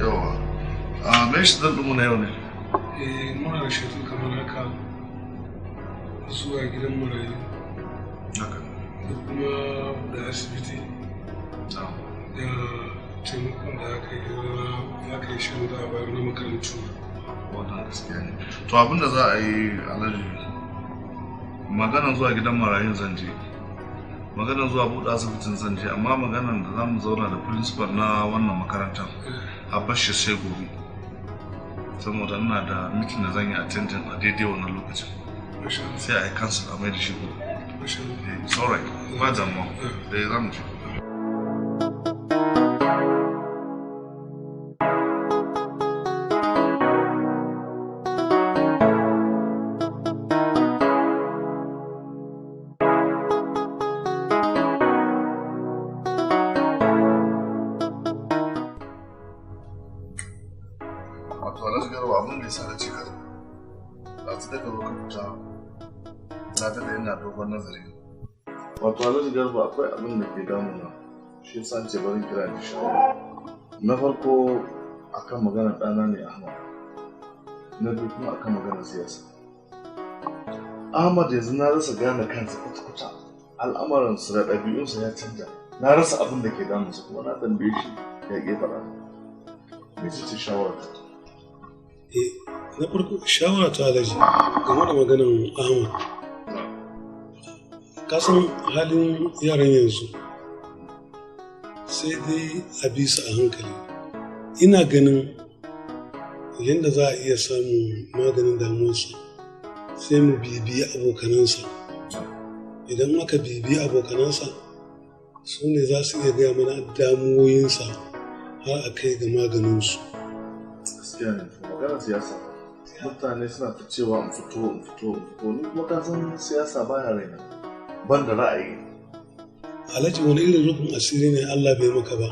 Yawa. A me shi zan ɗinmu na yau ne? Eh, muna da shaidu kamar haka: zuwa gidan marayu Haka. da kuma da asibiti da taimakon da aka yi aka yi shirin da a bayar na makarantu. Wannan gaskiya ne. To, abin da za a yi, Alhaji, maganan zuwa gidan marayun zan je. Maganan zuwa buɗe asibitin zan je, amma maganan da za mu zauna da principal na wannan makarantar a bar shi sai gobe. Saboda ina da meeting da zan yi attending a daidai wannan lokacin. Masha Allah. Sai a yi cancel, a mai da shi gobe. Masha Allah. Eh, it's alright. Ba damuwa. Eh, za mu je. Wato Alhaji Garba, abin da ya sa na ce ka zo. Ɗazu da ka zo ka fita, na daɗe ina dogon nazari. Wato Alhaji Garba, akwai abin da ke damuna. Shi yasa na ce bari in kira ni shawara. Na farko akan maganar ɗana ne Ahmad. Na biyu kuma akan maganar siyasa. Ahmad yanzu na rasa gane kansa kwata-kwata. Al'amuransa da ɗabi'unsa ya canja. Na rasa abin da ke damunsa, kuma na tambaye shi ya ƙi faɗa. Mece ce shawararka? Eh, na farko shawara ta, Alhaji, game da maganan Ahmad. Ka san halin yaran yanzu, sai dai a bi su a hankali. Ina ganin yadda za a iya samun maganin damuwarsa, sai mu bibiyi abokanansa. Idan aka bibiyi abokanansa, su ne za su iya gaya mana damuwoyinsa har a kai ga maganinsu. Gaskiya ne. To, maganar siyasa, mutane suna ta cewa in fito, in fito, in fito. Ni kuma ka san siyasa baya raina, ban da ra'ayi. Alhaji, wani irin rufin asiri ne Allah bai maka ba?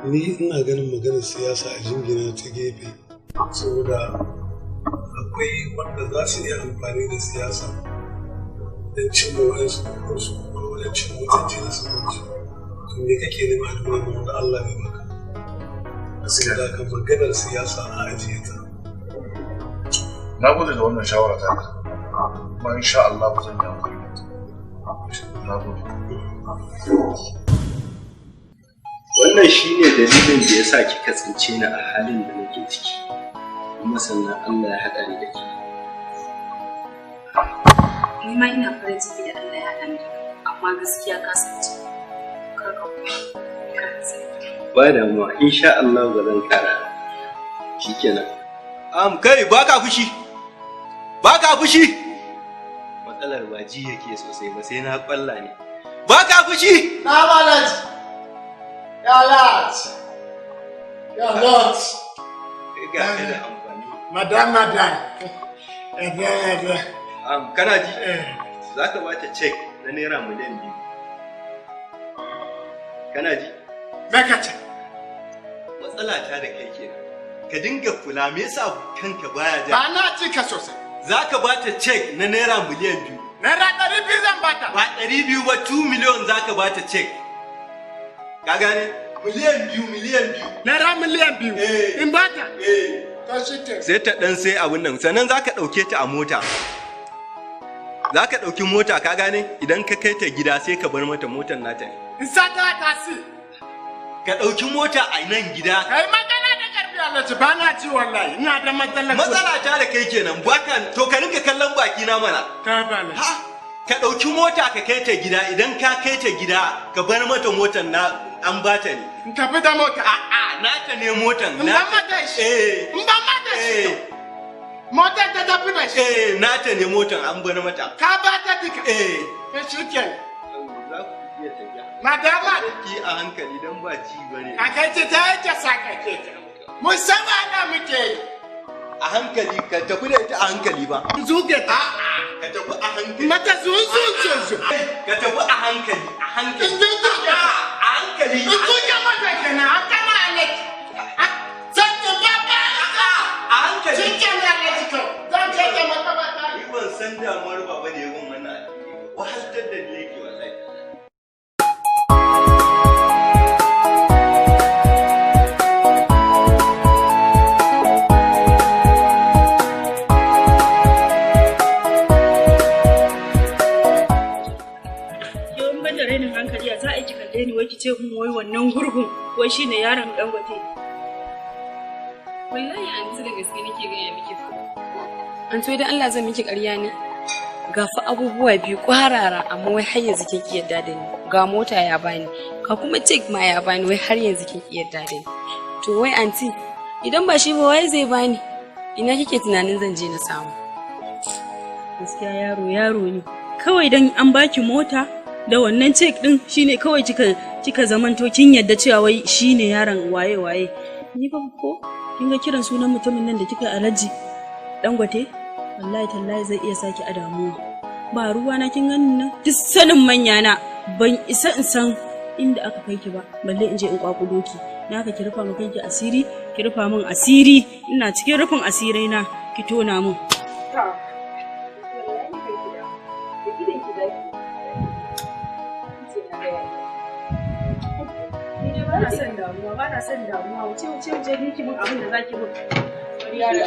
Ni ina ganin maganar siyasa a jingina ta gefe, saboda akwai wanda za su iya amfani da siyasa don cimma wa'ansu burinsu ko wajen cin mutunci da sauransu. To, me kake nema a duniya wanda Allah bai maka? Saboda haka maganar siyasa a ajiye ta. Na gode da wannan shawara ta ka, kuma insha Allah zan yi amfani da ita. Na gode. Wannan shine dalilin da ya sa kika tsince ni a halin da nake ciki, kuma sannan Allah ya haɗa ni da ke. Ni ma ina farin ciki da Allah ya haɗa ni da kai, amma gaskiya ka san cewa kar ka kuma kar ka sani. Ba damuwa, insha Allah ba zan kara. Shikenan. Kai ba ka fushi. Ba ka fushi. Matsalar ba ji yake sosai ba, sai na kwalla ne. Ba ka fushi. Na Alhaji. Ya Alhaji. Ya Alhaji. Kai ga ka da amfani. Madam, madam. Madam, madam. Kana ji? Za ka bata cek na ₦2,000,000. Kana ji? Me ka ce? Matsala ta da kai kenan. Ka dinga kula, me yasa kanka baya ja? Ba na ji ka sosai. Za ka bata cek na ₦2,000,000. 200,000 zan bata. Ba 200 ba, 2 miliyon za ka bata cek. Ka gane? 2 miliyan, 2 miliyan. ₦2,000,000. Eh. In bata? Eh. To shi ke. Sai ta ɗan sai abun nan, sannan za ka ɗauke ta a mota. Za ka ɗauki mota, ka gane? Idan ka kai ta gida, sai ka bar mata motar, nata ne. In sa ta tasi. Ka ɗauki mota a nan gida. Kai magana da ƙarfi, Alhaji, ba na ji wallahi. Ina da matsalar. Matsala ta da kai kenan, baka to ka rinka kallon baki na mana. Ta ba Alhaji. Ha? Ka ɗauki mota ka kai ta gida, idan ka kai ta gida ka bar mata motar, na an bata ne. In tafi da mota. A'a, nata ne motar. In ban mata shi. Eh. In ban mata shi. Eh. Motar ta tafi da shi. Eh, nata ne motar, an bar mata. Ka ba ta duka. Eh. To shi ke. Za ku iya tafiya. Madama. Ki a hankali dan ba ci bane. A kai ce ta yake saka ke ta. Mun san ana muke yi. A hankali, ka tafi da ita a hankali ba. Zuge ta. A'a, ka tafi a hankali. Mata zuzu zuzu. Ka tafi a hankali, a hankali. Zuzu. A hankali. Zuge mata kenan, haka na Alhaji. Zan ci ba ba. A hankali. Shi kenan, Alhaji, to. Zan kai ta makamata. Ni ban san damuwar baba da yawan wannan alheri ba. Wahaltar da ni yake wallahi. hankali, ya za a yi ki kalle ni wai ki ce mun wai wannan gurgun wai shine yaron Dangote? Wallahi anti, da gaske nake gaya miki fa. Anti, dan Allah zan miki ƙarya ne? Ga fa abubuwa biyu kwarara, amma wai har yanzu kin ki yarda da ni. Ga mota ya bani, ga kuma cheque ma ya bani, wai har yanzu kin ki yarda da ni. To wai anti, idan ba shi ba wai zai bani? Ina kike tunanin zan je na samu? Gaskiya yaro yaro ne. Kawai dan an baki mota da wannan cheque din shine kawai kika zamanto kin yadda cewa wai shine yaron waye waye. Ni ba ko kin ga kiran sunan mutumin nan da kika, Alhaji Dangote, wallahi tallahi zai iya saki a damuwa. Ba ruwa na, kin ganin nan duk sanin manya na ban isa in san inda aka kai ki ba, balle in je in kwakulo ki. Na ka ki rufa min kanki asiri, ki rufa min asiri, ina cikin rufin asirai na ki tona min. Ba na son damuwa, ba na son damuwa. Wuce, wuce, wuce, ni ki mun abin da zaki mun. Yaro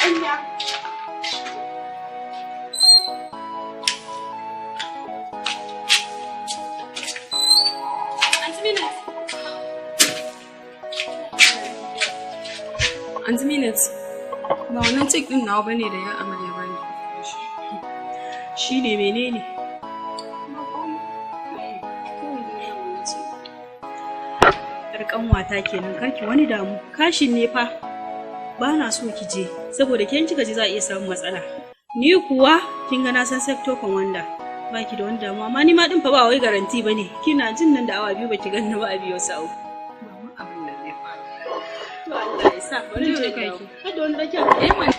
anya. Aunty Minat. Aunty Minat, ba wannan cek din nawa bane da ya amarya bani. Shi ne menene? Yar kanwata kenan, karki wani damu. Kashin ne fa. Ba na so ki je saboda kin kika je za a iya samun matsala. Ni kuwa kin ga na san sector commander. Ba ki da wani damuwa, amma ni ma din fa ba wai guarantee bane. Kina jin nan da awa 2 baki ganni ba, a biyo sa'o. Abin da zai faru. To Allah ya sa, bari je kai ki. Kada wani rakiya. Eh man.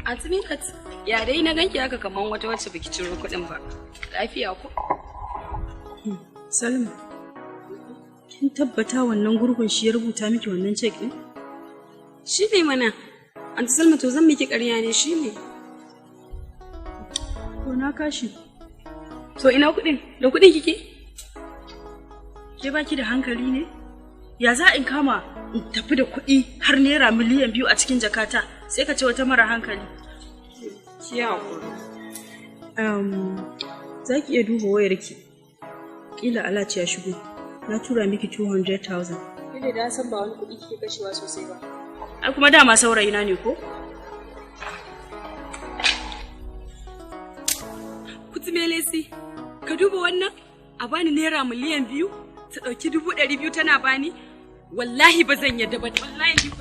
Aunty Minat, ya dai na ganki haka kaman wata wacce baki ciro kuɗin ba. Lafiya ko? Salma, kin tabbata wannan gurgun shi ya rubuta miki wannan cek din? Shi ne mana. Aunty Salma, to zan miki ƙarya ne? Shi ne. To na kashi. To ina kuɗin? Da kuɗin kike? Ke baki da hankali ne? Ya za in kama in tafi da kuɗi har naira 2 miliyan a cikin jakata, sai ka ce wata mara hankali. Ki haƙuri. Za ki iya duba wayarki. Kila alert ya shigo. Na tura miki 200,000. Ni da san ba wani kuɗi kike kashewa sosai ba. Ai kuma dama saurayina ne ko? Kutumelesi, ka duba wannan? A bani naira 2 miliyan, ta ɗauki 200,000 tana bani? Wallahi ba zan yadda ba, wallahi.